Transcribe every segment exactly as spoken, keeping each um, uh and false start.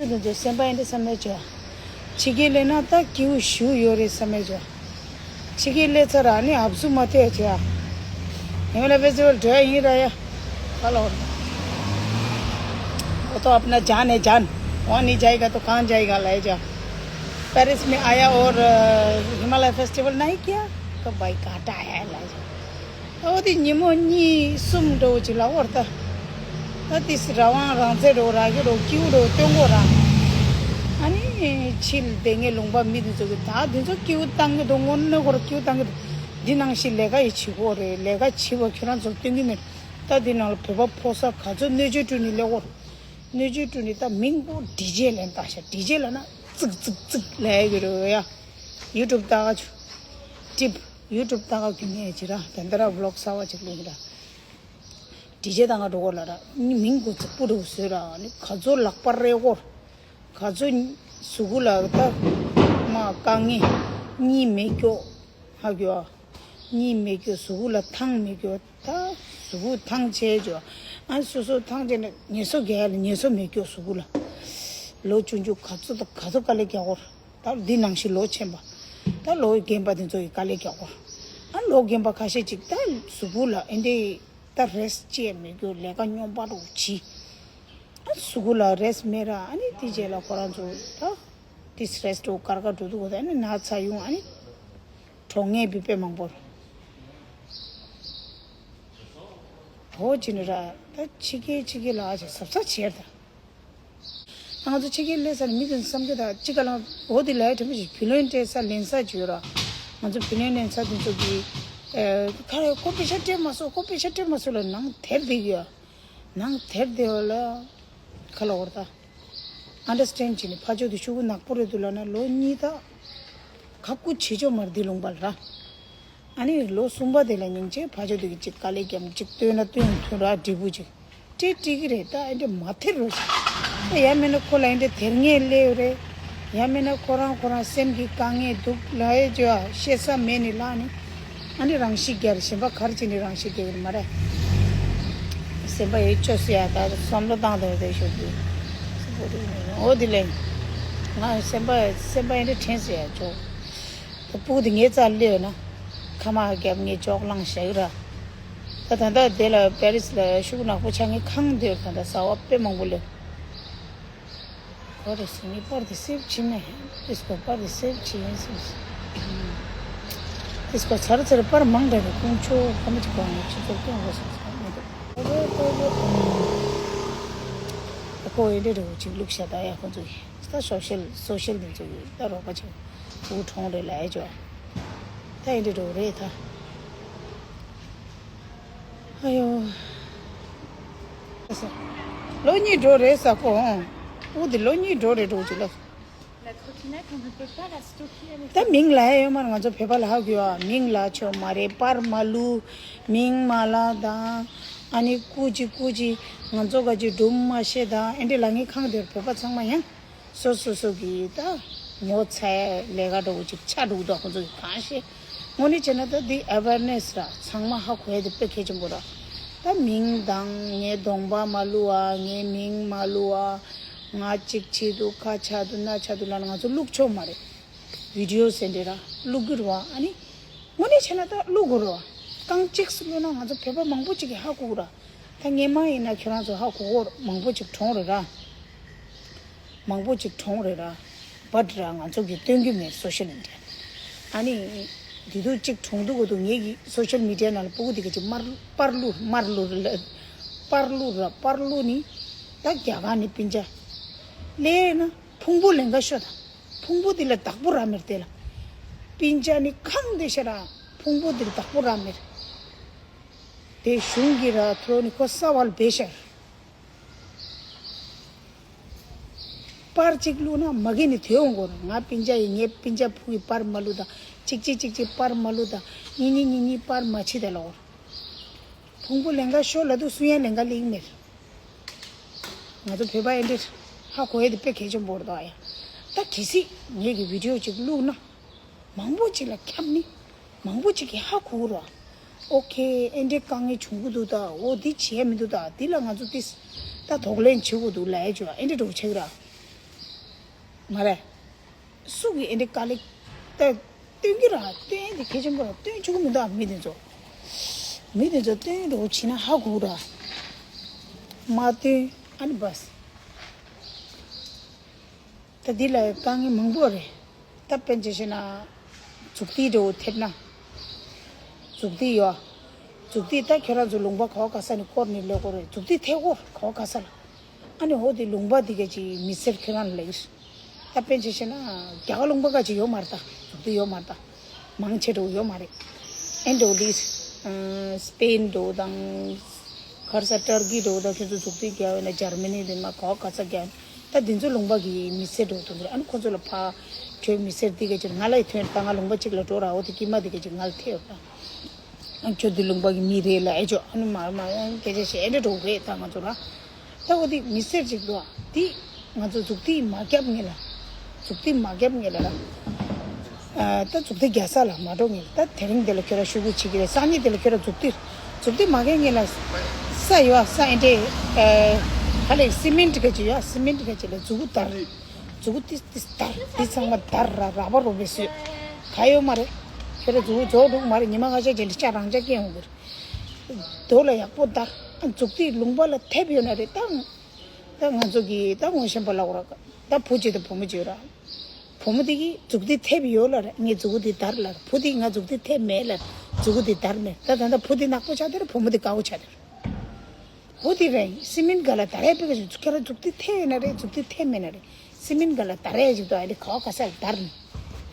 དེ་ཚོ་སེམས་པ་ཡིན་དེ་བསམ་ཡས་བྱ། ཕྱི་རྒྱལ་སླེབས་ན་ད་སྐྱིད་པོ་ཞེ་པོ་ཡོད་རེད་བསམ་ཡས་བྱ། ཕྱི་རྒྱལ་སླེབས་ཚར་ཨ་ནི་ཨབ་སུ་མ་ཐེ་བྱ། ཧི་མ་ལ་ཡ་ཕེ་སི་ཊི་ཝལ་འགྲོ་ཡ་ཡིན་ར་ཡ། ཧ་ལོ། वो तो अपना जान है जान। वहाँ नहीं जाएगा तो कहाँ जाएगा, ले जा। पेरिस में आया और अ, हिमालय फेस्टिवल नहीं किया तो भाई घाटा है, ले जा। འོ་དེ་ཉིན་མོ་གཉིས་གསུམ་འགྲོ་ཅིག་ལ་འོར་ད། ད་དེ་རང་དབང་རང་བཙན་འགྲོ་ར་གི་འགྲོ་སྐྱིད་པོ་འགྲོ་སྟོན་གོ་ར། ཨ་ནི་ཕྱི་ལ་བསྡད་མཁན་ལུང་པ་མི་དེ་ཚོ་གི་ད་དེ་ཚོ་སྐྱིད་པོ་བཏང་གི་འདུག་དངོས་གནས་ཁོ་ར་སྐྱིད་པོ་བཏང་གི་འདུག་འདི་ནང་བཞིན་ལས་ཀ་ཡི་བྱེད་གོ་རེད། ལས་ཀ་བྱེད་པ་ཁྱོད་རང་ཚོར་སྟོན་གི་མེད། ད་འདི་ནང་ལ་བོད་པ་ཕོ་གསར་ག་ཚོད་སྣོད་བཅུད་བསྐྲུན་ནས་སླེབས་གོ་ར། སྣོད་བཅུད་བསྐྲུན་ནས་ད་མིང་པོ་ཌི་ཇེ་ལེན་བཏང་ཤག་ཌི་ཇེ་ལབ་ན་ཙིག་ཙིག་ཙིག་ལབ་ཡ་གི་རེད་ཡ། ཡུ་ཊུབ་ལྟ་ག་ཆུ། ཊིབ། ཡུ་ཊུབ་ལྟ་ག་རྒྱུ་ངས་ཅི་ར་དེ་འདྲ་ར་བི་ལོག་གསར་པ་ཅིག་བླུགས་ར། ཌི་ཇེ་ལྟ་ག་འགྲོ་གོ་ལ་ར། མིང་གོ་ཙིག་པུ་འགྲོ་བཟོས་ར་ནི་ག་ཚོད་ལག་པ་རེད་གོ། ག་ཚོད་གཟུགས་པོ་ལ་ད་མ་དཀའ་ངལ་གཉིད་མེད་སྐྱོ། ཧ་གོ་ཨ། གཉིད་མེད་སྐྱོ་གཟུགས་པོ་ལ་ཐང་མེད་སྐྱོ། ད་གཟུགས་པོ་ཐང་ཆད་སྐྱོ། ཨ་སོ་སོ་ཐང་ཆད་ནས་ངལ་གསོ་རྒྱག་ཡ་ལ་ངལ་གསོ་མེད་སྐྱོ་གཟུགས་པོ་ལ། ལོ་ཆུང་ཆུང་ག་ཚོད་དང་ག་ཚོད་དཀའ་ལས་རྒྱག་གོ་ར། ད་འདི་ནང་བཞིན་ལོ་ཆེན་པ། ད་ལོ་རྒན་པ་འདི་ཚོ་ཡི་དཀའ་ལས་རྒྱག་གོ། ཨ་ལོ་རྒན་པ་ཁ་ཤས་ཅིག་ད་གཟུགས་པོ་ལ་ཨེ་འདྲའི་ད་རེ་སི་ཊི་ཅི་ཡང་མེད་རྒྱུ་ལས་ཀ་སྙོམས་པ་རུ་བྱེད། ཨ་གཟུགས་པོ་ལ་རེ་སི་ཊི་མེད་ར་ཨ་ནི་དེ་རྗེས་ལ་ཁོ་རང་ཚོ་ད་ཌི་སི་ཊི་རེ་སི་འགྲོ་དཀའ་དཀའ་འགྲོ་འདུག་གོ། ད་ཨ་ནི་ན་ཚ་ཡོང་ཨ་ནི་གྲོངས་མཁན་བི་དཔེ་མང་པོ་རེད། འོ་ཅི་ནི་ར་ད་ཕྱི་རྒྱལ་ཕྱི་རྒྱལ་ལ་ཨ་ཅེ་གཟབ་གཟབ་བྱེད་ད། ང་ཚོ་ཕྱི་རྒྱལ་སླེབས་ས་ནས་མི་དེ་ཚོ་བསམ་གྱི་ད་ཅི་ག་ལ་འོ་དེ་ལས་དྲན་པ་ཞིག་བུ་ལོན་སྤྲད་ས་ལེན་ས་བརྗོད་ར། ང་ཚོ་བུ་ལོན་ལེན་ས་དེ་ཚོ་གི་ཨེ་ཁ་རེ་ཁོ་པེ་ཤ་སྤྲད་མ་སོང་ཁོ་པེ་ཤ་སྤྲད་མ་སོང་ལ་ནང་དེར་བསྡད་ཡོད། ནང་དེར་བསྡད་ཡོད་ལ་ཁ་ལ་འོར་ད། ཨན་ཌར་སི་ཊེན་ཌ་བྱས་ནས་ཕར་ཕྱོགས་དེ་ཤུ་གུ་ནག་པོ་རེད་འདུག་ལབ་ན་ལོ་གཉིས་ད་ཁ་བཀུ་བྱེད་ཆོག་མ་རེད་འདི་ལུང་པ་ལ་ར། ཨ་ནི་ལོ་གསུམ་པ་དེ་ལ་སྙིང་རྗེ་ཕ་ཆོས་དེ་གི་ཅིག་དཀའ་ལས་བརྒྱབ་ཅིག་བཏོན་ན་བཏོན་ཐུན་ར་འབྲས་བུ་ཅིག་སྤྲད་སྤྲད་ཀྱི་རེད། ད་ཨེ་འདྲ་མ་ཐེར་རོ་ཞིག་ད་ཡང་མིན་ན་ཁོ་ལ་ཨེ་འདྲ་དེར་ངེས་སླེབས་རེད། ཡང་མིན་ན་ཁོ་རང་ཁོ་རང་སེམས་ཀྱི་དཀའ་ངལ་འདུག་ལ་ཨེ་ཅོ་ཤེས་ས་མེད་ནི་ལ་ནི། ཨ་ནི་རང་ཤི་རྒྱལ་གཞན་པ་གར་ཅི་ནི་རང་ཤི་རྒྱལ་གི་མ་རེད། སེམས་པ་ཡེ་ཅོ་སི་ཡ་ད་བསམ་བློ་བཏང་དེ་རེད་ཤོད་དུས། འོ་དེ་ལས། ང་སེམས་པ་སེམས་པ་ཨེ་འདྲ་དྲན་སི་ཡ་ཅོ། ད་སྤུ་གུ་དེ་ངའི་རྩར་སླེབས་ན། ཁ་མ་རྒྱབ་ངའི་ཅོག་ལངས་བཞག་གི་ར། ད་ད་ལྟ་དེ་ལ་པེ་རི་སི་ལ་ཤུགས་ནག་པོ་ཆགས་ངའི་ཁང་དེར་ད་ལྟ་ཟ་བ་དཔེ་མང་པོ་སླེབས། ཁོ་རེ་སི་ནི་པར་དེ་སེབ་བྱེད་ན་ཧེ་དིས་ཀོ་པར་དེ་སེབ་བྱེད་ཡིན་སེམས་སི། དིས་ཀོ་ཚར་ཚར་པར་མང་དྲགས་ནས་ཀུན་སྤྱོད་ཁ་མི་ཅིག་གོང་ནས་ཕྱི་ཚོགས་སྐྱོང་དགོས་སོང་སོང་མི་འདུག་ཁོ་རེ་ཁོ་རེ་ཁོ་ཨེ་འདྲ་རེ་བོ་ཅིག་བླུགས་ཤ་ད་ཡ་ཁོ་ཚོ་ཡིན། ད་སོ་ཤལ་སོ་ཤལ་འདི་ཚོ་ཡོད་ད་རོགས་པ་ཆེ་བུ་གྲོང་རེད་ལ་ཨེ་ཅོ། ད་ཨེ་འདྲ་རོ་རེད་ད། ཨ་ཡོ། ལོ་གཉིས་འགྲོ་རེད་ས་ཁོ། འུ་འདི་ལོ་གཉིས་འགྲོ་རེད་འགྲོ་ཅི་ལ། La trottinette, on ne peut pas la stocker avec ད་མིང་ལ་ཨེ་ཡོད་མ་རེད་ང་ཚོ་བོད་པ་ལ་ཧ་གོ་ཡ་མིང་ལ་ཆོ་མ་རེད་པར་མ་ལུ། མིང་མ་ལ་དང་། ཨ་ནི་ཀུ་ཅི་ཀུ་ཅི་ང་ཚོ་ག་ཅི་སྒྲུང་མ་བཤད་དང་ཨེ་འདྲ་ལ་ངའི་ཁང་དེར་བོད་པ་ཚང་མ་ཡང་། སོ་སོ་སོ་གི་ད་ངོ་ཚ་ལས་ཀ་འགྲོ་གི་ཅིག་ཆ་འགྲོ་གི་འདུག་ཁོང་ཚོ་གི་གང་ཤེས། དངོས་གནས་བྱས་ན་ད་འདི་ཨེ་ཝེར་ནེ་སི་ར་ཚང་མ་ཧ་གོ་ཡ་དེ་དཔེ་གལ་ཆེན་པོ་ར། ད་མིང་དང་ངའི་གདོང་པ་མ་བླུ་བ་ངའི་མིང་མ་བླུ་བ་ང་གཅིག་བྱེད་འདུག་ཁ་ཆག་འདུག་སྣ་ཆག་འདུག་ལབ་ན་ང་ཚོ་བླུག་ཆོག་མ་རེད། བི་ཌི་ཡོ་ཟེར་འདྲ་ར་བླུག་གི་རེད་བ། ཨ་ནི་དངོས་གནས་བྱས་ན་ད་བླུག་དགོས་རེད་བ། རྐང་གཅིག་སུ་བླུག་ན་ང་ཚོ་བོད་པ་མང་པོ་ཅིག་གིས་ཧ་གོ་གི་ར། ད་སྔས་མ་ཡིན་ན་ཁྱོད་རང་ཚོ་ཧ་གོ་གོ་མང་པོ་ཅིག་གྲོངས་རེད་ར། མང་པོ་ཅིག་གྲོངས་རེད་ར། བཊ་ར་ང་ཚོ་གིས་སྟོན་གི་མེད་སོ་ཤལ་མི་ཌི་ཡ། ཨ་ནི། འདི་དུས་གཅིག་གྲོངས་འདུག་གོ་འདུག་ངེད་ཀྱི་སོ་ཤལ་མི་ཌི་ཡ་ནང་ལ་སྤུ་གུ་དེ་ག་ཅིག་དམར་པར་བླུགས་དམར་བླུགས་ར་པར་བླུགས་ར་པར་བླུགས་ནི། ད་རྒྱ་གར་ནི་སྤུན་ཀྱག་སླེབས་ན་ཕུང་པོ་ལེན་ག་ཤོག་དང་ཕུང་པོ་དེ་ལ་བདག་པོ་རག་མེད་དེ་ལ། སྤུན་ཀྱག་ནི་ཁང་དེ་ཤ་ར་ཕུང་པོ་དེ་ལ་བདག་པོ་རག་མེད། དེ་གཞུང་གི་ར་ཐོ་ནི་ཁོ་ས་བལ་བེ་ཤར། པར་གཅིག་བླུགས་ན་མ་གི་ནི་དེ་འོང་གོ་ར་ང་སྤུན་ཀྱག་ཡིན་ངའི་སྤུན་ཀྱག་ཕུ་གི་པར་མ་བླུགས་དང་གཅིག་གཅིག་གཅིག་གཅིག་པར་མ་བླུགས་དང་གཉིས་གཉིས་གཉིས་གཉིས་པར་མ་ཕྱི་དེ་ལ་འོར། ཕུང་པོ་ལེན་ག་ཤོག་ལ་དུ་སུ་ཡང་ལེན་ག་ལེགས་མེད། ང་ཚོ་བོད་པ་ཨེ་འདྲེ་ཧ་གོ་ཡ་དེ་དཔེ་གལ་ཆེན་པོ་རེད་དོ་ཨ་ཡ། ད་གལ་སྲིད་ངེད་ཀྱི་བི་ཌི་ཡོ་གཅིག་བླུགས་ན། མང་པོ་ཅིག་ལ་ཁྱབ་ནི། མང་པོ་ཅིག་གིས་ཧ་གོ་གི་ར། ཨོ་ཁེ་ཨེ་འདྲའི་དཀའ་ངལ་བྱུང་གི་འདུག་ད་འོ་འདི་བྱས་མི་འདུག་ད་འདི་ལ་ང་ཚོ་ཏིས། ད་དོགས་ལན་བྱེད་དགོས་འདུག་ལབ་ཡ་བྱོས་ཨེ་འདྲ་འགྲོ་ཆེ་གི་ར། མ་རེད། སུ་གིས་ཨེ་འདྲའི་དཀའ་ལས་ད་སྟོན་གྱི་ར། སྟོན་ཡས་དེ་གལ་ཆེན་པོ་ར། སྟོན་ཆོག་གི་མི་འདུག་ཨ། མི་དེ་ཚོ། མི་དེ་ཚོ་སྟོན་འགྲོ་བྱེད་ན་ཧ་གོ་ར། མ་སྟོན་ཨ་ནི་བས། ད་འདི་ལ་དཀའ་ངལ་མང་པོ་རེད། ད་དཔེ་ཆ་བཤད་ན། མཛུབ་ཐེལ་འདྲ་བོ་ཐེབས་ན། མཛུབ་ཐེལ་ཡོད། མཛུབ་ཐེལ་ད་ཁྱོད་རང་ཚོ་ལུང་པ་ག་བ་ག་ས་ནས་བསྐོར་ནས་སླེབས་དགོས་རེད། མཛུབ་ཐེལ་ཐེབས་དགོས་ག་བ་ག་ས་ལ། ཨ་ནི་འོ་དེ་ལུང་པ་འདི་ག་ཅིག་མི་སེར་ཁྱོད་རང་ལ་ཡིན། ད་དཔེ་ཆ་བཤད་ན་རྒྱ་གར་ལུང་པ་ག་ཅིག་ཡོད་མ་རེད། ད་མཛུབ་ཐེལ་ཡོད་མ་རེད། ད་མང་ཆེ་འདྲ་བོ་ཡོད་མ་རེད། ཨེ་འདྲ་བོ་ལིས། སི་པེན་འདྲ་བོ་དང་། ག་རེ་ཟེར། ཏར་ཀི་འདྲ་བོ་དང་ཁྱོད་ཚོ་མཛུབ་ཐེལ་རྒྱག་ཡོད་ན། འཇར་མ་ནི་དེ་མ་ག་བ་ག་ས་རྒྱག་ཡོད་ན། ད་དེ་ཚོ་ལུང་པ་གི་མི་སེར་འདྲ་བོ་དེ་ཚོ་རེད། ཨ་ནི་ཁོ་ཚོ་ལ་ཕར་ཁྱོད་མི་སེར་འདི་ག་ཅིག་ང་ལ་ཡི་ཐོན། ད་ང་ལུང་པ་གཅིག་ལ་འགྲོ་ར། འོ་དེ་དཀྱིལ་མ་འདི་ག་ཅིག་ང་ལ་ཐེབས་ཡོད་ད། ཨ་ཁྱོད་འདི་ལུང་པ་གི་མི་རེད་ལབ་ཡས་ཅིག་ཨ་ནི་མ་མ་སྐད་ཆ་བཤད་ཨེ་འདྲ་འདྲ་བོ་རེད་ད་ང་ཚོ་ར། ད་འོ་དེ་མི་སེར་ཅིག་འདུག་ཨ། དེ་ང་ཚོ་མཛུབ་ཐེལ་མ་བརྒྱབ་སྔོན་ལ། མཛུབ་ཐེལ་མ་བརྒྱབ་སྔོན་ལ་ར། ཨ་ད་མཛུབ་ཐེལ་རྒྱག་ས་ལ་མ་འགྲོ་སྔོན་ལ། ད་དེ་རིང་འདི་ལ་ཁྱོད་ར་ཤོག་གུ་བྱེད་ཀྱི་རེད། སང་ཉིན་འདི་ལ་ཁྱོད་ར་མཛུབ་ཐེལ། མཛུབ་ཐེལ་མ་བརྒྱབ་སྔོན་ལ། ས་ཡོད་ས་ཨེ་འདྲས། ཨ་ག་ལས་སི་མེན་ཊི་ག་ཅིག་ཡོད། སི་མེན་ཊི་ག་ཅིག་ལ་མཛུ་གུ་བརྡར། མཛུ་གུ་ཏི་ཏི་བརྡར། འདི་ཚང་མ་བརྡར་ར། ར་བ་རོ་བེ་བཟོས། ག་ཡོད་མ་རེད། ཁྱོད་ར་མཛུ་གུ་རྫོགས་འགྲོ་གི་མ་རེད། ཉི་མ་ཁ་ཤས་རྗེས་ལ་ལྕགས་རང་ལྕགས་སྐྱེ་ཡོང་གི་རེད། རྡོ་ལ་ཡག་པོ་བརྡར། ཨ་མཛུབ་ཐེལ་ལུང་པ་ལ་ཐེབས་ཡོད་ན་རེད་ད། ད་ང་ཚོ་གི་ད་ངོ་ཤེས་པ་ལ་འོ་ར། ད་བུ་གཅིག་དང་བུ་མོ་གཅིག་ཡོད་ར། བུ་མོ་དེ་གིས་མཛུབ་ཐེལ་ཐེབས་ཡོད་ལབ་ར། ངས་མཛུ་གུ་དེ་བརྡར་ལབ་ར། བུ་དེ་གིས་ང་མཛུབ་ཐེལ་ཐེབས་མེད་ལབ་ར། མཛུ་གུ་དེ་བརྡར་མེད། ད་ད་ལྟ་བུ་དེ་ནག་པོ་ཆགས་བསྡད་ར། བུ་མོ་དེ་དཀར་པོ་ཆགས་བསྡད་ར། བུ་དེ་ར་སི་མེན་ཊི་སྒང་ལ་བརྡར་ཡས་དཔེ་ག་ཞིག་ཁྱེད་རང་མཛུབ་ཐེལ་ཐེབས་ཡོད་ན་རེད། མཛུབ་ཐེལ་ཐེབས་མེད་ན་རེད། སི་མེན་ཊི་སྒང་ལ་བརྡར་ཡས་ཅིག་འདུག་ཨ། དེ་ག་བ་ག་ས་ལ་བརྡར་ནས།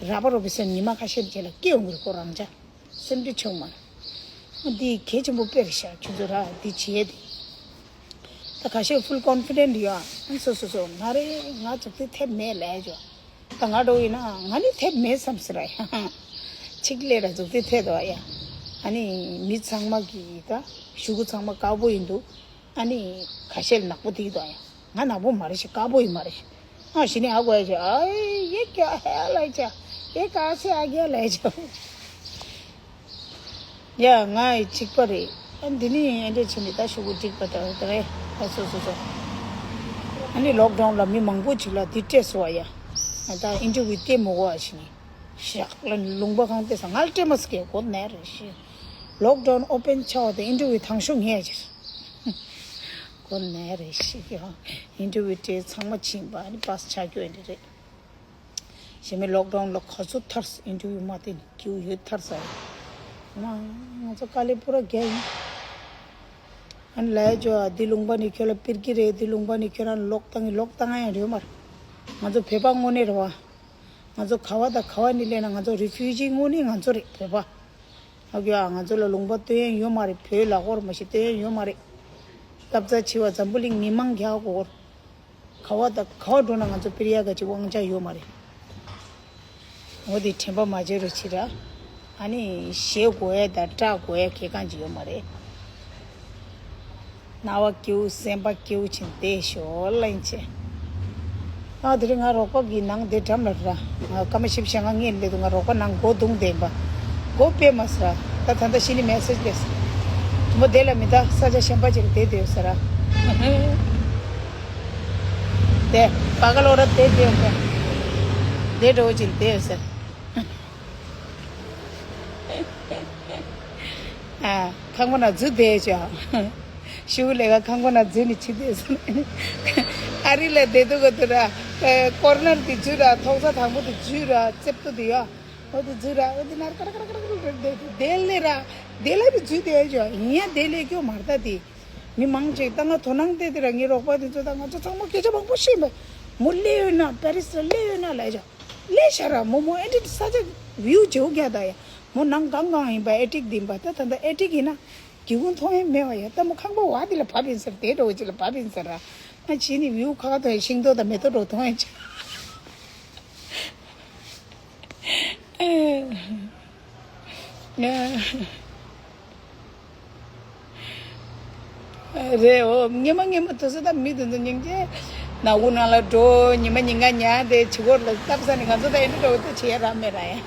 ར་བ་རོ་བེ་བཟོས། ཉི་མ་ཁ་ཤས་རྗེས་ལ་སྐྱེ་ཡོང་གི་རེད། ཁོ་རང་ཅག་སེམས་ཁྲལ་བྱུང་མ་རེད། འདི་གལ་ཆེན་པོ་དཔེ་རེད་ཤག་ཁྱོད་ཚོ་ར་འདི་བྱེད་དེ། ད་ཁ་ཤས་ཕུལ་ཀོན་ཕི་ཌེན་ཊི་ཡོད་ཨ། སོ་སོ་སོ་ང་རེད། ང་མཛུབ་ཐེལ་ཐེབས་མེད་ལབ་ཡས་ཅིག་ད་ང་འདྲ་བོ་ཡིན་ན་ང་ནི་ཐེབས་མེད་བསམ་ཟེར་ར་ཡ། གཅིག་ལས་ར་མཛུབ་ཐེལ་ཐེབས་འདུག་ཨ་ཡ། ཨ་ནི་མི་ཚང་མ་གི་ད་ཤོག་གུ་ཚང་མ་དཀར་པོ་ཡིན་འདུག་ཨ་ནི་ཁ་ཤས་ནག་པོ་ཐིག་འདུག་ཨ་ཡ། ང་ནག་པོ་མ་རེད་ཤག་དཀར་པོ་ཡིན་མ་རེད་ཤག་ཨ་ཞི་ནི་ཨ་གོ་ཡ་ཅིག་ཨ་ཡེ་ཀྱ་ཧེ་ལ་ཅ། ཡེ་ཀ་སེ་ཨ་གྱ་ལ་ཅ། ཡ་ང་ཡི་གཅིག་པ་རེད། ཨ་འདི་ནི་ཨེ་འདྲས་བྱས་ནས་ད་ཤོག་གུ་འགྲིག་པ་ད་ད་རེད། ཨ་སོ་སོ་སོ། ཨ་ནི་ལོག་ཌའུན་ལ་མི་མང་པོ་ཅིག་ལ་འདི་སྤྲད་སོང་བ་ཡ། ཨ་ད་ཨིན་ཊར་བིའུ་སྟེར་མི་དགོས་པ་ཞིག་ནི། ཞག་ལ་ལུང་པ་གང་སྟེར་ས་ང་ལ་སྤྲད་མ་སྐྱེ་གོ་ནས་རེད་ཤི། ལོག་ཌའུན་ཨོ་པན་ཆགས་པ་དང་ཨིན་ཊར་བིའུ་དང་ཤོག་ངས་ཡ་ཅིག་གོ་ནས་རེད་ཤི་ཡ། ཨིན་ཊར་བིའུ་སྤྲད་ཚང་མ་ཕྱིན་པ་ཨ་ནི་པཱ་སི་ཆགས་རྒྱུ་ཨེ་འདྲས་རེད། གཞན་མི་ལོག་ཌའུན་ལ་ག་ཚོད་ཐར་སོང་། ཨིན་ཊར་བིའུ་མ་བསྟན་ནས་སྐྱིད་པོ་ཡོད་ཐར་སོང་། ང་ང་ཚོ་དཀའ་ལས་པུ་ར་རྒྱག་ཡིན། ཨ་ནི་ལས་ཅོ་ཨ་འདི་ལུང་པ་ནི་ཁྱོད་ལ་སྤེལ་གྱི་རེད། འདི་ལུང་པ་ནི་ཁྱོད་རང་ལོག་བཏང་གི་ལོག་བཏང་ཡ་རེད་མ་རེད། ང་ཚོ་བོད་པ་དངོས་གནས་རེད་བ། ང་ཚོ་ག་བ་དང་ག་བ་ནས་སླེབས་ན་ང་ཚོ་རི་ཕུ་ཇི་དངོས་གནས་ང་ཚོ་རེད་བོད་པ། ཨ་ཀྱོ་ཨ་ང་ཚོ་ལ་ལུང་པ་སྟོན་ཡ་ཡོད་མ་རེད། བོད་ལ་ཧོར་མ་ཞིག་སྟོན་ཡ་ཡོད་མ་རེད། སྐབས་ཚ་ཆེ་བ་འཛམ་བུ་གླིང་མི་མང་རྒྱག་གོ་གོར། ག་བ་དང་ག་བ་འགྲོ་ན་ང་ཚོ་སྤེལ་ཡག་ག་ཅིག་དབང་ཆ་ཡོད་མ་རེད། འོ་དེ་དྲན་པ་མ་བརྗེད་རོགས་བྱེད་ར། ཨ་ནི་ཞེ་དགོས་ཡ་དང་སྐྲག་དགོས་ཡ་གལ་གང་ཅིག་ཡོད་མ་རེད། རྣ་བ་སྐྱིད་པོ་སེམས་པ་སྐྱིད་པོ་བྱས་བསྡད་ཤོག་ལན་ཆེ། ཨ་དེ་རིང་ང་རོགས་པ་གི་ནང་དེ་འགྲམ་ལ་ར། ང་སྐར་མ་བཞི་བཅུ་ཞེ་ལྔ་སྔོན་སླེབས་འདུག་ང་རོགས་པ་ནང་སྒོ་བརྡུངས་བསྡད་པ། སྒོ་ཕྱེ་མ་སོང་ར། ད་ད་ལྟ་གཞི་ནས་མེ་སེ་ཇི་སླེབས་སོང་། དུ་མ་དེ་ལ་མི་ད་ས་ཆ་གཞན་པ་ཅིག་ལ་བསྡད་བསྡད་ཡོད་ས་ར། དེ་པ་ག་ལོ་ར་བསྡད་བསྡད་ཡོད་ས། དེ་འགྲོ་བ་ཅིག་ལ་བསྡད་ཡོད་ས། ཨ་ཁང་པ་ནང་འཛུལ་བསྡད་ཡོད་ཅོ། ཤུ་གུ་ལས་ཀ་ཁང་པ་ནང་འཛུལ་ནས་ཕྱིན་བསྡད་སོང་། ཨ་རི་ལ་བསྡད་དུས་ག་དུས་ར། ཀོར་ནར་དེ་འཛུལ་ར། ཐོག་ས་དང་པོ་དེ་འཛུལ་ར། རྩེབ་ཏོ་དེ་ཡ། འོ་དེ་འཛུལ་ར། འོ་དེ་ནར་ཀར་ཀར་ཀར་ཀར་བསྡད་དེ་དེ་ལས་ར། དེ་ལ་བི་འཛུལ་བསྡད་ཡོད་ཅོ། ཡིན་ཡ་དེ་ལས་སྐྱོ་མ་རེད་ད་དེ། མི་མང་ཅིག་ད་ང་དོ་སྣང་བསྟན་དེ་ར། ངའི་རོགས་པ་དེ་ཚོ་ད་ང་ཚོ་ཚང་མ་སྐད་ཆ་མང་པོ་བཤད་པས། མོ་སླེབས་ཡོད་ན་པེ་རི་སི་ལ་སླེབས་ཡོད་ན་ལབ་ཅོ། ལས་ཤ་ར་མོ་མོ་ཨེ་འདྲ་ས་ཆ་བིའུ་བྱེའུ་རྒྱ་ད་ཡ། མོ་ནང་གང་གང་ཡིན་པ་ཨེ་ཊིག་འདི་ཡིན་པ། ད་ད་ལྟ་ཨེ་ཊིག་ཡིན་ན་སྒེའུ་ཁུང་མཐོང་ཡ་མེད་བ་ཡ། ད་མོ་ཁང་པ་བ་འདི་ལ་བབས་ཡིན་ཟེར། དེ་འགྲོ་ཅི་ལ་བབས་ཡིན་ཟེར་ར། ང་ཕྱི་ནས་བིའུ་ཁ་ཁ་མཐོང་ཡ། ཤིང་ཏོག་དང་མེ་ཏོག་འགྲོ་མཐོང་ཡ་ཅི། རེད། འོ་སྔོན་མ་སྔོན་མ་དུས་ཚོད་ད་མི་དེ་ཚོ་སྙིང་རྗེ། ནག་ཁུང་ནང་ལ་འགྲོ། ཉི་མ་ཉིན་གང་ཉལ་ཏེ་བྱི་གོར་ལ་བཏབ་ས་ནས་ང་ཚོ་ད་ཨེ་འདྲ་འདྲ་བོ་ད་བྱེད་ཡ་རག་མེད་ར་ཡ།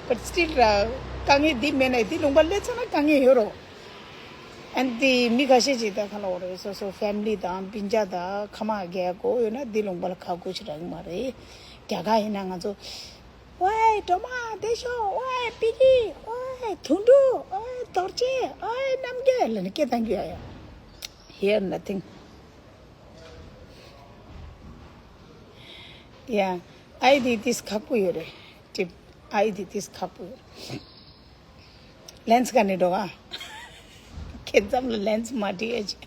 But still ར། དཀའ་ངལ་འདི་མེད་ན་འདི་ལུང་པ་སླེབས་ཚར་ན་དཀའ་ངལ་ཡོད་རོ། ཨན་ཏི་མི་ཁ་ཤས་ཅིག་ད་ཁ་ལོ་རེ་སོ་སོ་ཕེ་མི་ལི་དང་སྤུན་ཀྱག་དང་ཁ་མ་རྒྱལ་གོ་ཡོད་ན་འདི་ལུང་པ་ལ་ཁ་ཁུ་ཞིག་རག་གི་མ་རེད། རྒྱ་གར་ཡིན་ན་ང་ཚོ། ཝེ་སྒྲོལ་མ་བདེ་ཤོག་ཝེ་པི་ཀི། ཝེ་དོན་གྲུབ། ཝེ་རྡོ་རྗེ། ཝེ་རྣམ་རྒྱལ་ལབ་ནས་སྐད་བཏང་རྒྱུ་ཡ་ཡ། Here nothing. Yeah, I did this ཁག་པོ་ཡོད་རེད། ཅིབ། I did this ཁག་པོ་ཡོད་རེད། ལན་སི་ག་ནས་འགྲོ་ག་ཁྱེད་ཙམ་ལ་ལན་སི་མ་བྲིས་ཨེ་ཅི།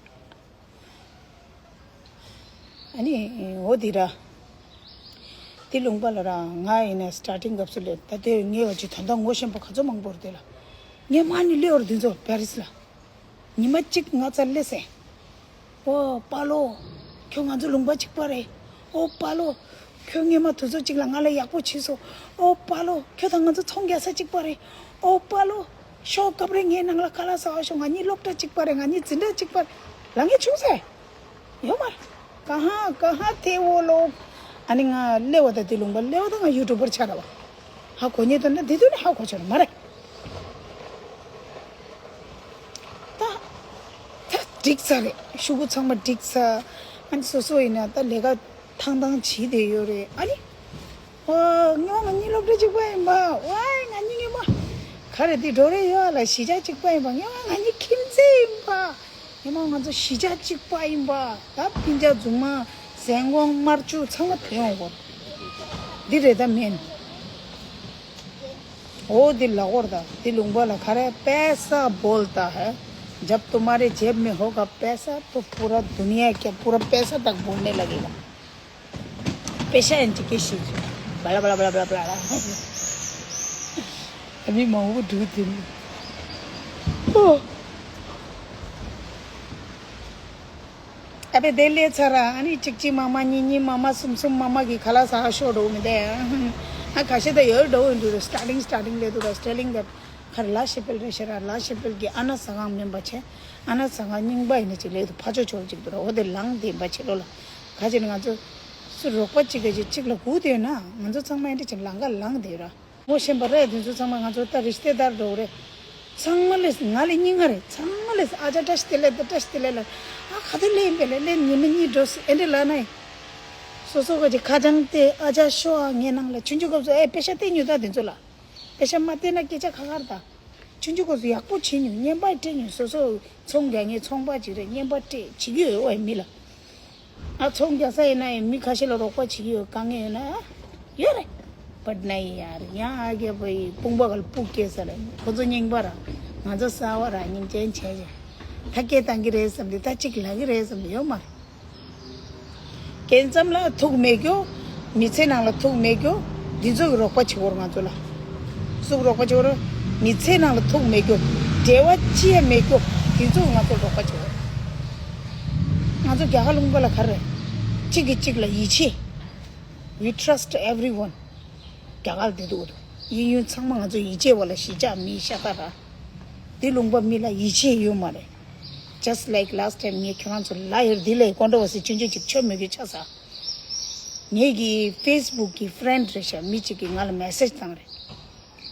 ཨ་ནི་འོ་དེ་ར། དེ་ལུང་པ་ལ་ར་ང་ཡིན་ན་སི་ཊར་ཊིང་སྐབས་སུ་ལས་ད་དེ་ངས་བ་ཅི་ད་ལྟ་ངོ་ཤེས་པ་ག་ཚོད་མང་པོ་རེད་དེ་ལ། ངས་མ་ནི་ལེའོར་དེ་ཚོ་པེ་རིས་ལ། ཉི་མ་གཅིག་ང་ཚར་སླེབས་སེ། ཨོ་པ་ལོ། ཁྱོད་ང་ཚོ་ལུང་པ་གཅིག་པ་རེད། ཨོ་པ་ལོ། ཁྱོད་སྔས་མ་དུས་ཚོད་གཅིག་ལ་ང་ལ་ཡག་པོ་བྱས་སོང་། ཨོ་པ་ལོ། ཁྱོད་དང་ང་ཚོ་ཚོང་རྒྱག་ས་གཅིག་པ་རེད། ཨོ་པ་ལོ། ཤོག་སྐབས་རེ་ངའི་ནང་ལ་ཁ་ལག་ཟ་བ་ཤོག་ང་གཉིས་སློབ་གྲྭ་གཅིག་པ་རེད། ང་གཉིས་འཛིན་གྲྭ་གཅིག་པ་རེད། ལ་ངས་བྱུང་སེ། ཡོད་མ་རེད། ཀ་ཧ་ཀ་ཧ་ཐེ་བོ་ལོ། ཨ་ནི་ང་སླེ་བ་དང་དེ་ལུང་པ་སླེ་བ་དང་ང་ཡུ་ཊུབ་པར་ཆགས་ར་བ། ཧ་གོ་ཉེ་དོན་ན་དེ་དུས་ནས་ཧ་གོ་ཆོག་ར་མ་རེད། ད། ད་འགྲིག་ཚར་རེད། ཤོག་གུ་ཚང་མ་འགྲིག་ཚར། ཨ་ནི་སོ་སོ་ཡིན་ན་ད་ལས་ཀ་ཐང་ཐང་བྱེད་བསྡད་ཡོད་རེད། ཨ་ནི། ཨོ། ངོ་ང་གཉིས་སློབ་གྲྭ་གཅིག་པ་ཡིན་པ། ཝའི་ང་གཉིས་ངོ་མ། ག་རེ་དེ་འགྲོ་རེ་ཡོད་ལ་གཞིས་ཆགས་གཅིག་པ་ཡིན་པ། ངོ་ང་གཉིས་ཁྱིམ་མཚེས་ཡིན་པ། ངོ་མ་ང་ཚོ་གཞིས་ཆགས་གཅིག་པ་ཡིན་པ། ད་སྤུན་ཀྱག་རྫུན་མ་ཟན་གོང་དམར་ཆུ་ཚང་མ་ཐོན་ཡོང་གོ། འདི་རེད་ད་མིན། འོ་འདི་ལ་འོར་ད་འདི་ལུང་པ་ལ་ག་རེ་पैसा बोलता है। जब तुम्हारे जेब में होगा पैसा तो पूरा दुनिया क्या पूरा पैसा तक बोलने लगेगा। པེ་ཤ་ཡན་གྱི་སྐད་ཤེས། བ་ལ་བ་ལ་བ་ལ་བ་ལ་བ་ལ། མི་མང་པོ་འདུག་དེ་ནི། ཨོ། ཨ་པེ་དེ་ལས་ཚར་ར་ཨ་ནི་གཅིག་གཅིག་མ་མ་གཉིས་གཉིས་མ་མ་གསུམ་གསུམ་མ་མ་གི་ཁ་ལག་ཟ་ཤོག་འགྲོ་མི་དེ། ཨ་ཁ་ཤས་ད་ཡོད་འགྲོ་འོན་འདུག་ར་སི་ཊར་ཊིང་སི་ཊར་ཊིང་ལས་འདུག་ར་སི་ཊར་ཊིང་ད། ཁར་ལ་ཤེ་པེལ་རེ་ཤེ་ར་ལ་ཤེ་པེལ་གི་ཨ་ན་ཟ་ཁང་མིན་པ་ཆེ། ཨ་ན་ཟ་ཁང་རྙིང་པ་ཡིན་ན་ཅིག་ལས་དུ་ཕ་ཆོ་ཆོ་ཅིག་འདུག་ར་འོ་དེ་ལངས་དེ་ཡིན་པ་ཆེ་ལོ་ལ། ག་ཅི་ནི་ང་ཚོ་སུ་རོགས་པ་གཅིག་ག་ཅིག་གཅིག་ལ་སྒུག་དེ་ཡོད་ན་ང་ཚོ་ཚང་མ་ཨེ་འདྲ་ཅིག་ལང་ག་ལངས་དེ་ཡོད་ར། ངོ་ཤེས་པ་རེད་དེ་ཚོ་ཚང་མ་ང་ཚོ་ད་རི་ཤྟེ་དར་འགྲོ་རེད། ཚང་མ་ལས་ང་ལས་སྙིང་ང་རེད་ཚང་མ་ལས་ཨ་ཅག་བཀྲ་ཤིས་བདེ་ལེགས་ད་བཀྲ་ཤིས་བདེ་ལེགས་ལ། ཨ་ག་དུས་ལས་ཡིན་པས་ལས་ལས་ཉི་མ་གཉིས་འགྲོ་སི་ཨེ་འདྲ་ལ་ན་ཡིན། སོ་སོ་ག་ཅིག་ཁ་བྱང་སྟེ་ཨ་ཅག་ཤོ་ཨ་ངའི་ནང་ལ་ཆུང་ཆུང་སྐབས་སུ་ཨེ་པེ་ཤ་སྟེ་ཉོ་ད་དེ་ཚོ་ལ། པེ་ཤ་མ་བལྟས་ན་སྐད་ཆ་ཁ་ཁར་དང་། ཆུང་ཆུང་སྐབས་སུ་ཡག་པོ་བྱེད་ཉོ་བརྙན་པར་སྤྲད་ཉོ་སོ་སོ་ཚོང་རྒྱག་ངེས་ཚོང་པ་ཅིག་རེད་བརྙན་པར་སྤྲད་བྱེད་ཀྱི་ཡོད་བས་མི་ལ། ཨ་ཚོང་རྒྱག་ས་ཡིན་ན་ཡང་མི་ཁ་ཤས་ལ་རོགས་པ་བྱེད་ཀྱི་ཡོད་དཀའ་ངལ་ཡོད་ན་ཡོད་རེད། བཊ་ན་ཡ་རེད་ཡང་ཨ་རྒྱ་པ་ཡི་དཔུང་པ་ག་ལ་སྤུ་སྐྱེས་ས་རེད་ཁོ་ཚོ་རྙིང་པ་ར་ང་ཚོ་གསར་བ་ར་རྙིང་ཅན་བྱས་ཀྱང་ད་སྐད་བཏང་གི་རེད་བསམ་དེ་ད་གཅིག་ལབ་ཀྱི་རེད་བསམ་དེ་ཡོད་མ་རེད། རྒན་ཙམ་ལ་ཐུག་མེད་རྒྱུ། མི་ཚེ་ནང་ལ་ཐུག་མེད་རྒྱུ། འདི་ཚོ་གི་རོགས་པ་བྱེད་དགོས་རེད་ང་ཚོ་ལ། སུ་གི་རོགས་པ་བྱེད་དགོས་རེད། མི་ཚེ་ནང་ལ་ཐུག་མེད་རྒྱུ། འབྲེལ་བ་ཅི་ཡང་མེད་རྒྱུ། འདི་ཚོ་གི་ང་ཚོ་རོགས་པ་བྱེད་དགོས་རེད། ང་ཚོ་རྒྱ་གར་ལུང་པ་ལ་ག་རེ་རེད། གཅིག་གིས་གཅིག་ལ་ཡིད་ཆེས། We trust everyone. རྒྱ་གར་བསྡད་འདུག་འདུག་ཡིན་ཡུན་ཚང་མ་ང་ཚོ་ཡིད་ཆེས་བ་ལ་གཞིས་ཆགས་མི་ཤ་སྟག་ར། འདི་ལུང་པ་མི་ལ་ཡིད་ཆེས་ཡོད་མ་རེད། Just like last time ངས་ཁྱོད་རང་ཚོ་ལ་ཡར་འདི་ལས་ཀོན་ཊོ་བར་སི་ཆུང་ཆུང་ཅིག་ཆོད་མོད་ཀྱི་ཆགས་ས། ངེད་ཀྱི་ཕེ་སི་བུག་གི་ཕེ་རེན་ཌི་རེད་ཤག་མི་གཅིག་གིས་ང་ལ་མེ་སེ་ཇི་བཏང་རེད།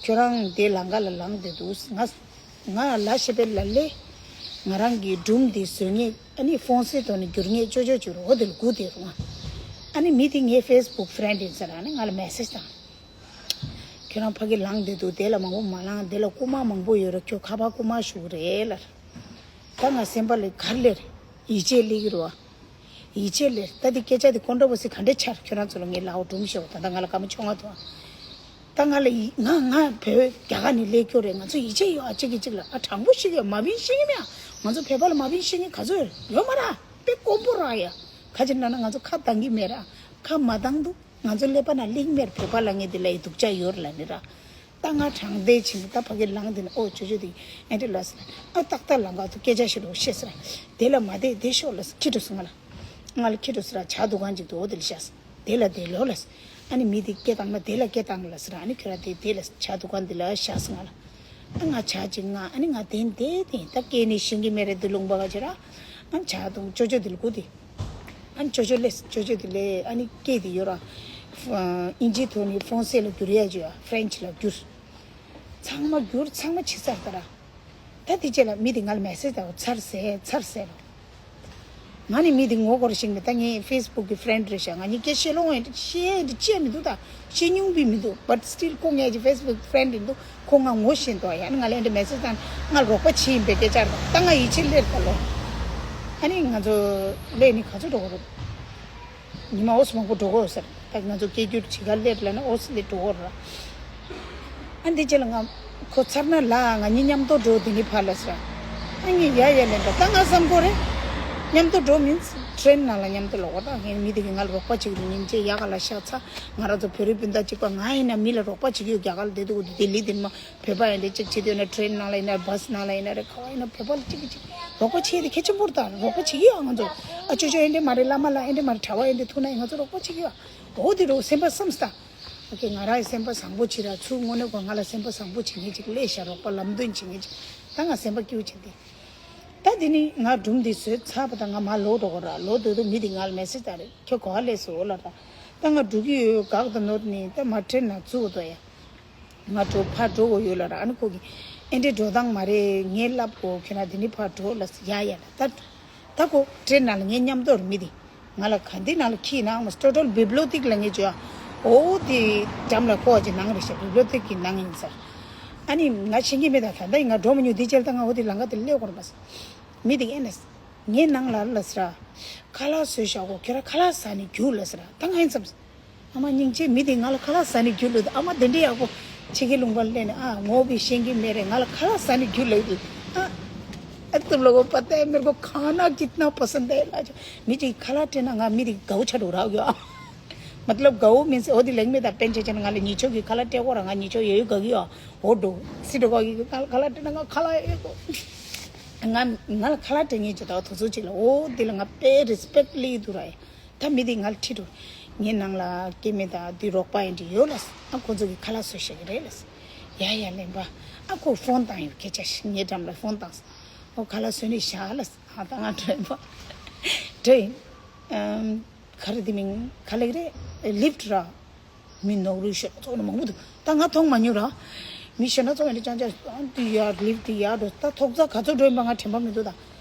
ཁྱོད་རང་དེ་ལང་ཀ་ལ་ལངས་བསྡད་འདུག་ང་ང་ལ་ཤེ་པེ་ལ་ལེ། ང་རང་གི་སྒྲུང་འདི་བཟོ་ངེས་ཨ་ནི་ཧྥོན་སེ་ཐོག་ནས་བསྒྱུར་ངེས་ཅོ་ཅོ་བྱུ་རུ་འོ་དེ་ལ་སྒུག་བསྡད་རུང་ཨ་ནི་མི་དེ་ངའི་ཕེ་སི་བུག་ཕེ་རེན་ཌི་ཡིན་ཟེར་ཨ་ནི་ང་ལ་མེ་སེ་ཇི་བཏང་། ཁྱོད་རང་ཕ་གི་ལངས་བསྡད་འདུག་དེ་ལ་མང་པོ་མ་ལངས་དེ་ལ་རྐུ་མ་མང་པོ་ཡོད་རེད་ཁྱོད་ཁ་པར་རྐུ་མ་ཞུ་གི་རེད་ལར། ད་ང་སེམས་པ་ལ་ག་རེ་སླེབས་རེད་ཡིད་ཆེས་སླེབས་ཀྱི་རེད་བ། ཡིད་ཆེས་སླེབས་ད་འདི་སྐད་ཆ་འདི་ཀོན་ཊོ་བར་སི་ག་འདྲས་ཆགས་ཁྱོད་རང་ཚོ་ལ་ངས་ལབ་སྒྲུང་ཤོག་ད་ལྟ་ང་ལ་སྐར་མ་བཅོ་ལྔ་ཐོན། ད་ང་ལ་ཡི་ང་ང་བོད་རྒྱ་གར་ནས་སླེབས་རྒྱུ་རེད་ང་ཚོ་ཡིད་ཆེས་ཡོད་ཨ་གཅིག་གིས་གཅིག་ལ་ཨ་དྲང་པོ་ཞིག་ཡོད་མ་བིན་ཤེས་ཀྱི་མེད་ཨ་ང་ཚོ་བོད་པ་ལ་མ་བིན་ཤེས་ཀྱི་ག་ཚོད་ཡོད་མ་ར་དཔེ་དཀོན་པོ་ར་ཡ་ག་ཅིག་ན་ན་ང་ཚོ་ཁ་བཏང་གི་མེད་ར་ཁ་མ་བཏང་འདུག་ང་ཚོ་ཀླད་པ་ན་གླིང་མེར་བོད་པ་ལ་ངས་འདི་ལ་ཡི་སྡུག་ཅག་ཡོད་ལ་ནི་ར། ད་ང་དྲང་བདེན་ཕྱིན་ད་ཕ་གི་ལངས་འདི་ན་ཨོ་ཅོ་ཅོ་འདི་ཨེ་འདྲ་ལ་སི་ལ་ཨ་ཏག་ཏག་ལ་ང་ཚོ་སྐད་ཆ་ཞིག་རོགས་ཤེས་སི་ར། དེ་ལ་མ་བསྡད་དེ་ཤོག་ལ་སི་ཁྱི་འགྲོ་སི་ང་ལ། ང་ལ་ཁྱི་འགྲོ་སི་ར་ཇ་དུ་གང་ཅིག་ཏུ་ཨོ་དེ་ལ་ཤ་སི་དེ་ལ་དེ་ལོ་ལ་སི། ཨ་ནི་མི་དེ་སྐད་བཏང་ན་དེ་ལ་སྐད་བཏང་ལ་སི་ར་ཨ་ནི་ཁྱོད་ར་དེ་དེ་ལ་སི་ཇ་དུ་གང་འདི་ལ་ཤ་སི་ང་ལ། ཨ་ང་ཇ་ཅིག་ང་ཨ་ནི་ང་དེན་དེ་དེན་ད་སྐད་ནི་ཤེས་ཀྱི་མེད་རེད་འདི་ལུང་པ་ག་ཅི་ར། ཨ་ཇ་དུང་ཅོ་ཅོ་འདི་ལ་སྒུག་དེ། ཨ་ཅོ་ཅོ་ལས་ཅོ་ཅོ་དེ་ལས་ཨ་ནི་སྐད་དེ་ཡོད་ར། ཨིན་ཇི་ཐོག་ནས་ཧྥོན་སེ་ལ་བསྒྱུར་ཡ་ཅོ་ཡ་ཧྥ་རན་ཆི་ལ་བསྒྱུར། ཚང་མ་བསྒྱུར་ཚང་མ་ཕྱི་ཚར་ད་ར། ད་དེ་རྗེས་ལ་མི་དེ་ང་ལ་message་བཏང་། ཚར་ཟེར་ཚར་ཟེར་ལ། ང་ནི་མི་དེ་ངོ་སྐོར་ཞིག་མེད། ད་ངའི་Facebook་གི་friend་རེད་ཤག་ང་གཉིས་སྐད་བཤད་ལོང་ཡིན་བཤད་ཡིན་བཤད་མི་འདུག་ད་བཤད་མྱོང་པའི་མི་འདུག but still་ཁོ་ངའི་Facebook་friend་ཡིན་འདུག་ཁོ་ང་ངོ་ཤེས་འདུག་ཡ་ནི་ང་ལ་འདི་message་བཏང་། ང་རོགས་པ་བྱེད་ཡིན་པའི་སྐད་ཆ་རེད། ད་ང་ཡིད་ཆེས་སླེབས་ད་ལོ། ཨ་ནི་ང་ཚོ་ལས་ནི་ག་ཚོད་འགྲོ་གི་རེད། ཉི་མ་ཨོ་སི་མང་པོ་འགྲོ་གི་ཡོད་ས་རེད། ད་ང་ཚོ་སྐད་སྒྱུར་བྱེད་ག་སླེབས་ལ་ན་ཨོ་སི་ལས་འགྲོ་གི་རེད། ཨ་འདི་རྗེས་ལ་ང་ཁོ་ཚར་ན་ལ་ང་གཉིས་མཉམ་དུ་འགྲོ་དེ་ནི་ཕར་ལ་ཟེར། ཨ་ངས་ཡ་ཡ་ལན་འདྲ་ད་ང་བསམ་གོ་རེད། མཉམ་དུ་འགྲོ་མིན་train་ནང་ལ་མཉམ་དུ་ལོག་པ། ད་ངས་མི་དེ་གི་ང་ལ་རོགས་པ་བྱེད་ཀྱི་འདུག་སྙིང་རྗེ་ཡག་ག་ལ་ཤ་ཚ། ང་རང་ཚོ་བོད་རིགས་སྤུན་ཟླ་གཅིག་པ་ང་ཡིན་ན་མི་ལ་རོགས་པ་བྱེད་ཀྱི་ཡོད། རྒྱ་གར་ལ་བསྡད་འདུག་ལྡི་ལི་དེ་ནི་མ་བོད་པ་ཡིན་དེ་གཅིག་བྱེད་དུས་ན་train་ནང་ལ་ཡིན་ན་bus་ནང་ལ་ཡིན་ན་རེད། ག་བ་ཡིན་ན་བོད་པ་ལ་གཅིག་གིས་གཅིག་རོགས་པ་བྱེད་དེ་གལ་ཆེན་པོ་རེད། ད་རོགས་པ་བྱེད་ཀྱི་ཡོད་ང་ཚོ། ཨ་ཅོ་ཅོ་ཨེ་འདྲས་མ་རེད། བླ་མ་ལ་ཨེ་འདྲས་མ་རེད། གྲྭ་བ་ཨེ་འདྲས་ཐུག་ན་ཡིན་ང་ཚོ་རོགས་པ་བྱེད་ཀྱི་ཡོད། འོ་དེ་རུ་སེམས་པ་བསམ་སྟ། ཨོ་ཁེ་ང་རང་ཡི་སེམས་པ་བཟང་པོ་བྱེད་ར་ཚུར་དངོས་གནས་ཁོ་ང་ལ་སེམས་པ་བཟང་པོ་བྱེད་མཁན་ཅིག་སླེབས་ཤག་རོགས་པ་ལམ་སྟོན་བྱེད་མཁན་ཅིག་ད་ང་སེམས་པ་སྐྱིད་པོ་བྱེད་དེ། ད་དེ་ནི་ང་སྒྲུང་འདི་བཟོས་ཚར་བ་དང་ང་མར་ལོག་འགྲོ་གི་ར། ལོག་འགྲོ་དུས་མི་དེ་ང་ལ་message་བཏང་རེད། ཁྱོད་ག་པར་སླེབས་སོང་ལབ་ར། ད་ང་འགྲོ་གི་ཡོད་འགག་ད་ནོར་ནི་ད་མར་train་ནང་བཙུགས་འདུག་ཡ། ང་འགྲོ་ཕར་འགྲོ་དགོས་ཡོད་ལབ་ར། ཨ་ནི་ཁོ་གིས་ཨེ་འདྲས་འགྲོ་སྟངས་མ་རེད། ངས་ལབ་དགོས། ཁྱོད་རང་དེ་ནི་ཕར་འགྲོ་ལབ་ཡ་ཡ་ལ་ད། ད་ཁོ་train་ནང་ལ་ངའི་མཉམ་དུ་རེད་མི་དེ། ང་ལ་ག་འདི་ནང་ལ་ཁྱི་ནང་མ་total་bibliothèque་ལ་ངས་བརྗོད་ཨ། འོ་དེ་འགྲམ་ལ་ཁོ་ཅིག་ནང་རེད་ཤག bibliothèque་གི་ནང་ཡིན་ས། ཨ་ནི་ང་ཤེས་ཀྱི་མེད། ད་ད་ལྟ་ཡིན་ང་འགྲོ་མ་མྱོང་། དེ་རྗེས་ལ་ད་ང་འོ་དེ་ལམ་ཁ་དེ་སླེབས་དགོས་རེད་པ། མི་དེ་ཨེ་ནས་ངའི་ནང་ལ་ལ་ཟེར་ར། ཁ་ལག་བཟོས་བཞག་གོ་ཁྱོད་ར་ཁ་ལག་ཟ་ནས་རྒྱུགས་ལ་ཟེར་ར། ད་ང་ཡིན་བསམ། ཨ་མ་སྙིང་རྗེ། མི་དེ་ང་ལ་ཁ་ལག་ཟ་ནས་རྒྱུགས་ལ། ཨ་མ་དེ་འདྲའི་ཡག་པོ་ཕྱི་གི་ལུང་པར་སླེབས་ནས་ཨ་ངོ་བོ་ཤེས་ཀྱི་མེད་རེད། ང་ལ་ཁ་ལག་ཟ་ནས་རྒྱུགས་ལ་ཡོད། ཨ། ཨ་ཏུ་ལོ་གོ་པ་ཏེ་མེར་གོ་ཁ་ན་ཀིཏ་ན་པ་སན་དེ་ལ་ཅོ། མི་གཅིག་ཁ་ལག་སྤྲད་ན་ང་མི་དེ་དགའ་བོ་ཆགས་འགྲོ་རག་ཡོད་ཨ། མ་ཏི་ལབ་དགའ་བོ་མིན་སེ་འོ་དེ་ལེགས་མེད་དང་པན་ཆེ་ཆེ་ན་ང་ལ་ཉེ་ཆོག་གི་ཁ་ལག་སྤྲད་གོ་ར་ང་ཉེ་ཆོག་ཡོད་ཡོད་དགའ་གི་ཡོད་ཨ། འོ་འགྲོ་སི་འགྲོ་གོ་གི་ཁ་ལག་སྤྲད་ན་ང་ཁ་ལག་ཡོད་གོ། ང་ང་ལ་ཁ་ལག་སྤྲད་ངེས་ཅི་ད་དུ་ཚོ་ཅིག་ལ་འོ་དེ་ལ་ང་དཔེ་རེ་སི་པེག་ལི་འདུག་ར་ཡ། ད་མི་དེ་ང་ལ་ཁྲིད་འགྲོ། ངའི་ནང་ལ་སྐྱེ་དམན་དང་དེ་རོགས་པ་ཡིན་དེ་ཡོད་ལ། ཨ་ཁོ་ཚོ་གི་ཁ་ལག་བཟོ་ཤེས་ཀྱི་རེད་ལ། ཡ་ཡ་ལེན་པ། ཨ་ཁོ་ཕོན་བཏང་ཡོད་སྐད་ཆ་ཞིག་ངའི་འགྲམ་ལ་ཕོན་བཏང་། ཨོ་ཁ་ལག་བཟོས་ནས་བཞག་ལ། ཨ་ད་ང་འགྲོ་ཡིན་པ། འགྲོ་ཡིན། ཨམ། ག་རེ་དེ་མིང་ག་ལེགས་རེད། ལིཕ་ཊི་ར། མི་ནོར་རུ་ཤོད་ཚོགས་ནི་མང་པོ་འདུག་ད་ང་མཐོང་མ་མྱོང་ར། མི་ཤོད་ན་ཚོགས་ཡིན་ཅང་ཅང་དུ་ཡར་ལིཕ་ཊི་ཡར་འགྲོ། ད་ཐོག་རྩ་ག་ཚོད་འགྲོ་ཡིན་པ་ང་དྲན་པ་མི་འདུག་ད་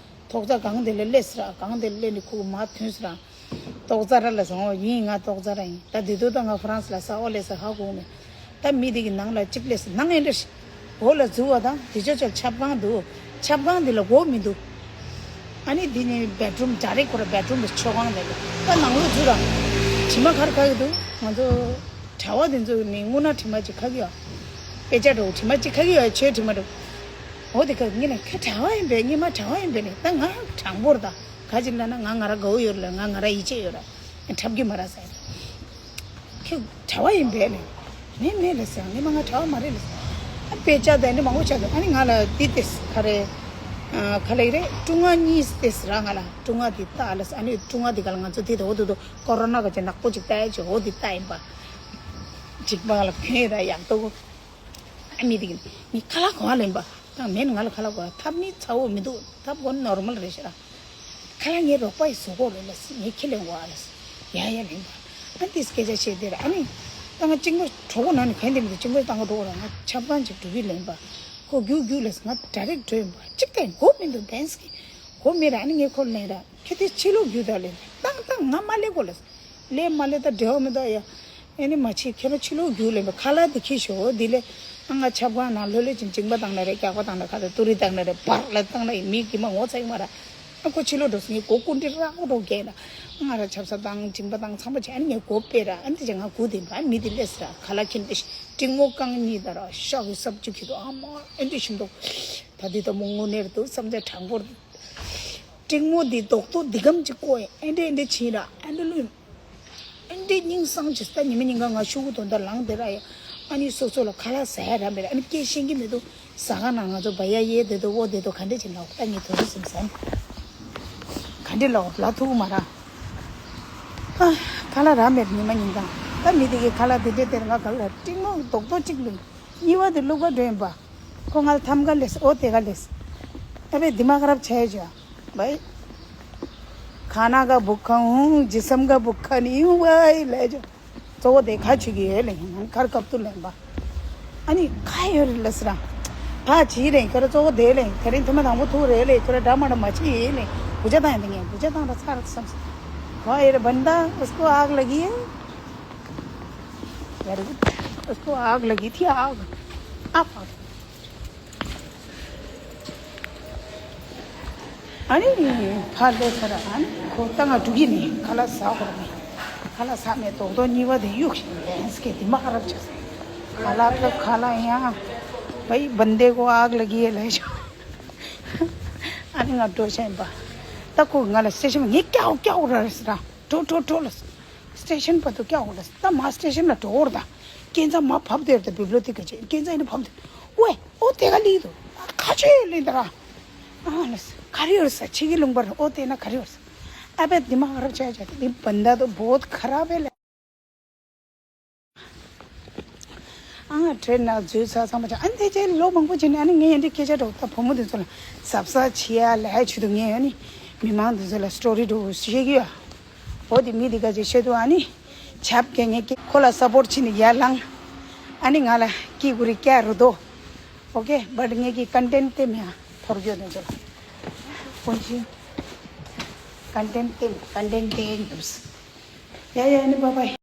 ཐོག་རྩ་གང་དེ་ལ་སླེབས་སི་ར། གང་དེ་ལ་སླེབས་ནས་ཁུག་མ་ཐོན་སི་ར། ཐོག་རྩ་ར་ལ་སོང་ཡིན། ང་ཐོག་རྩ་ར་ཡིན། ད་དེ་དུས་ད་ང་ཧྥ་རན་སི་ལ་ས་ཨོ་ལེ་ས་ཧ་གོ་མེད། ད་མི་དེ་གི་ནང་ལ་གཅིག་སླེབས་སི་ནང་ཨེ་འདྲ་ཞིག་འོག་ལ་འཛུལ་བ་དང་དེ་ཆོ་ཆོ་ཆབ་ཁང་འདུག་ཆབ་ཁང་འདི་ལ་སྒོ་མི་འདུག་ཨ་ནི་འདི་ནི་བེད་རུམ་ཌའི་རེག་ཁོ་ར་བེད་རུམ་གི་མཆོད་ཁང་རེད། ད་ནང་ལོགས་འཛུལ་ར། དྲི་མ་ག་རེ་ཁ་གི་འདུག་ང་ཚོ་གྲྭ་བ་འདི་ཚོ་ནི་དངོས་གནས་དྲི་མ་ཅིག་ཁ་གི་ཡོད། དཔེ་ཆ་འགྲོ་དྲི་མ་ཅིག་ཁ་གི་ཡོད། ཆོས་དྲི་མ་འགྲོ། འོ་དེ་ཁ་ངས་ན་ཁྱོད་གྲྭ་བ་ཡིན་པས། ངས་མ་གྲྭ་བ་ཡིན་པས་ནི་ད་ང་དྲང་པོར་ད་ག་ཅིག་ལ་ན་ང་ང་ར་དགའ་བོ་ཡོད་ལ་ང་ང་ར་ཡིད་ཆེས་ཡོད་ར། འཁྲབ་ཀྱི་མ་ར་ཟེར། ཁྱོད་གྲྭ་བ་ཡིན་པས་ལས། མེད་མེད་ལས་ཟེར། ངས་མ་ང་གྲྭ་བ་མ་རེད་ལས་ཟེར། ཨ་དཔེ་ཆ་དང་འདི་མང་པོ་ཆགས་འདུག་ཨ་ནི་ང་ལ་འདི་ཏེས་ག་རེ། ཨ་ག་ལེ་རེད། ཀྲུང་ཨ་གཉིས་ཏེས་ར་ང་ལ་ཀྲུང་ཨ་འདི་ལྟ་ལས་ཟེར། ཨ་ནི་ཀྲུང་ཨ་འདི་ག་ལ་ང་ཚོ་འདི་ད་འོ་དུ་དུ་ཀོ་རོ་ན་ག་ཅེ་ནག་པོ་ཅིག་ལྟ་ཡ་ཅེ་འོ་འདི་ལྟ་ཡིན་པ། ཅིག་མ་ལ་གོན་ར་ཡག་ཏོ་གོ། ཨ་མི་དེ་གི་ངས་ཁ་ལག་གོ་བ་ལེན་པ། ད་མེད་ང་ལ་ཁ་ལག་གོ་བ་ཐབས་ནི་ཚ་བོ་མི་འདུག་ཐབས་གོ་ནོར་མལ་རེད་ཤག་ཁ་ལག་ངའི་རོགས་པ་ཡི་བཟོ་གོ་རེད་ལ་ངས་ཁས་ལེན་གོ་ཨ་ལ། ཡ་ཡ་ལེན་པ། ཨ་འདི་སྐད་ཆ་བཤད་དེ་ར་ཨ་ནི། ད་ང་གཅིག་པོ་གྲོགས་པོ་ནང་ནས་གན་དེ་མི་འདུག་གཅིག་པོ་བཏང་གོ་གྲོགས་པོ་ར་ང་ཆབ་ཁང་ཅིག་འགྲོ་གི་ལེན་པ། ཁོ་རྒྱུག་རྒྱུག་ལ་ང་ཌའི་རེག་འགྲོ་ཡིན་པ་གཅིག་ད་གོ་མི་འདུག་བེན་སི་གི་གོ་མེད་ར་ཨ་ནི་ངས་ཁོ་ལེན་ར་ཁྱོད་དེ་ཕྱི་ལོགས་རྒྱུག་ད་ལེན་ཏང་ཏང་ང་མ་ལེ་གོ་ལ། ལས་མ་ལས་ད་འབྲེལ་བ་མི་འདུག་ཡ། ཨེ་ནི་མ་ཕྱི་ཁྱེད་རང་ཕྱི་ལོགས་རྒྱུགས་ལེན་པའི་ཁ་ལག་དེ་ཁྱེར་ཤོག་དེ་ལས་ཨ་ང་ཆབ་ཁང་ནང་ལྷོད་ལྷོད་ཅིག་མཇིང་པ་བཏང་ན་རེད། སྐྱག་པ་བཏང་ན་ཁ་ལ་ཏུ་རི་བཏང་ན་རེད། བར་ལ་བཏང་ན་ཡིན་མི་གི་མ་ངོ་ཚ་གི་མ་ར། ཨ་ཁོ་ཕྱི་ལོགས་འགྲོ་སོང་ངས་སྒོ་ཀུན་ཏི་ར་ཨོ་རོ་རྒྱག་ན་ང་ར་ཆབ་ས་བཏང་མཇིང་པ་བཏང་ཚང་མ་བྱས། ཨ་ནི་ངས་སྒོ་ཕྱེ་ར་ཨ་ནི་དེ་ང་སྒུག་དེ་བ་མི་དེ་སླེབས་སི་ར་ཁ་ལག་ཁྱེར་ཏེ་ཤི་ཏིང་མོ་རྐང་གཉིས་དང་ར་ཤག་གི་སབ་ཅིག་གི་དོ་ཨ་མ་ཨེ་འདྲི་ཤིན་ཏོ། ད་དེ་ད་མོ་དངོས་གནས་རེད་འདུག་བསམ་ཚད་དྲང་པོ་རེད། ཏིང་མོ་འདི་རྡོག་རྡོག་འདི་གམ་གཅིག་བཀོག་ཡ་ཨེ་འདྲ་ཨེ་འདྲ་ཕྱིན་ར་ཨེ་འདྲ་ལུས། ཨེ་འདྲ་སྙིང་སང་ཅིག་ད་ཉི་མ་ཉིན་གང་ང་ཤུ་གུ་དོན་དག་ལངས་བསྡད་ར་ཡ། ཨ་ནི་སོ་སོ་ལ་ཁ་ལག་ཟ་ཡ་ར་མེད་ར་ཨ་ནི་སྐད་ཤེས་ཀྱི་མི་འདུག་ཟ་ཁང་ནང་ང་ཚོ་བ་ཡ་ཡེ་བསྡད་དོ་འོ་བསྡད་དོ་ག་འདྲ་ཅིག་ལབ་ད་ངས་དོ་རི་སིམ་ཟན་ག་འདྲ་ལབ་ལབ་ཐུབ་ཀྱི་མ་ར། ཨ་ཁ་ལག་ར་མེད་ཉི་མ་ཉིན་གང་ད་མི་དེ་གི་ཁ་ལག་དེ་འདྲ་དེར་ང་ག་ལ་ཏིང་མོ་རྡོག་རྡོག་གཅིག་ལུས། གཉིས་པ་དེ་ལུག་པ་འགྲོ་ཡིན་པ། ཁོ་ང་ལ་ཐམ་ག་ལེས་ཨོ་དེ་ག་ལེས། ཨ་བའི་དི་མ་ཁ་རབ་ཆེ་ཇ། བའི། खाना का भूखा हूँ, जिस्म का भूखा नहीं हूँ भाई ལས་ཇ། གཙོ་བོ་དེ་ཁ་ཆུ་གི་ཡོད་ལེ་ཡིན་ཁར་ཀབ་ཏུ་ལེན་པ། ཨ་ནི་ཁ་ཡོད་རེད་ལ་སི་ར། ཕ་གྱིས་རེད། ཁྱོད་ར་གཙོ་བོ་དེ་ལས་དེ་རིང་ཐུ་མ་དང་པོ་ཐུག་རེད་ལས། ཁྱོད་ར་འདྲ་མ་འདྲ་མ་བྱེད་ཡིན་ལས། བུ་ཆ་བཏང་ཡིན་དེ། ངས་བུ་ཆ་བཏང་ར་ཚར་བསམ་སོང་། ཁོ་ཨེ་རེད། बंदा उसको आग लगी है। Very good. उसको आग लगी थी, आग। आग। ཨ་ནི་ཕར་སླེབས་ཚར། ཨ་ནི་ཁོ་ད་ང་འགྲོ་གི་ནི་ཁ་ལག་ཟ་དགོས་ནི། ཁ་ལག་ཟ་མེད་དོག་དོག་གཉིས་པ་དེ་གཡུག་བཞིན་ལན་སྐད་དེ་མ་ཁ་རབ་ཆགས་སོང་། ཁ་ལག་ཁ་ལག་ཡང་བའི་बंदे को आग लगी है ལབ་བྱུང་། ཨ་ནི་ང་འགྲོ་བཞིན་པ། ད་ཁོ་ང་ལ་སེ་ཤེ་མ་ངས་སྐྱག་སྐྱག་ར་རེད་ཟེར། འགྲོ་འགྲོ་འགྲོ་ལ། སི་ཊེ་ཤན་བར་དུ་སྐྱག་འོ་ལ། ད་མ་སི་ཊེ་ཤན་ལ་འགྲོ་འོར་ད། སྐྱེན་ཚ་མ་བབས་དེར་ད་བིབ་ལོ་ཐིག་ག་ཅེ་སྐྱེན་ཚ་ཡིན་ན་བབས་དེ། ཝེ་ཨོ་དེ་ག་ལི་དུ། ཁ་ཆེ་ལི་ད་ར། ཨ་ལ་ས་ག་རི་ཡོར་ས་ཆི་གི་ལུང་པར་ཨོ་དེ་ན་ག་རི་ཡོར་ས། ཨ་བེ་दिमाग खराब ཆ་ཆ་དེ་बंदा तो बहुत खराब है ལ། ཨང་ཁྲེ་ན་འཛུལ་ས་ཚང་མ་ཆ་ཨན་དེ་ཅེ་ལོ་མང་པོ་ཅེ་ནི་ཨ་ནི་ངས་ཡན་དེ་སྐད་ཆ་འགྲོ་ད་བུ་མོ་དེ་ཚོ་ལ་གཟབ་གཟབ་བྱེད་ཡ་ལ་ཧ་ཆུ་དུ་ངས་ཨ་ནི་མི་མང་དེ་ཚོ་ལ་སི་ཊོ་རི་འགྲོ་བཤད་གི་ཡ། འོ་དེ་མི་དེ་ག་ཅིག་ཤེས་དུས་ཨ་ནི་ཆབ་ཀྱི་ངས་ཀྱི་ཁོ་ལ་སཔོར་ཊི་བྱེད་ནི་ཡར་ལངས། ཨ་ནི་ང་ལ་ཀི་གུ་རི་ཀྱ་རུ་དོ། ཨོ་ཀེ་བཊ་ངས་ཀྱི་ཀོན་ཊེན་ཊི་དེ་མེད་ཨ་ཐོར་གྱོད་དེ་ཚོ་ལ། ཀོན་ཤི་ཀོན་ཊེན་ཊི་དེ་མེད་ཀོན་ཊེན་ཊི་དེ་འདུག་ཡ་ཡ་ཨ་ནི་བཱའི་བཱའི།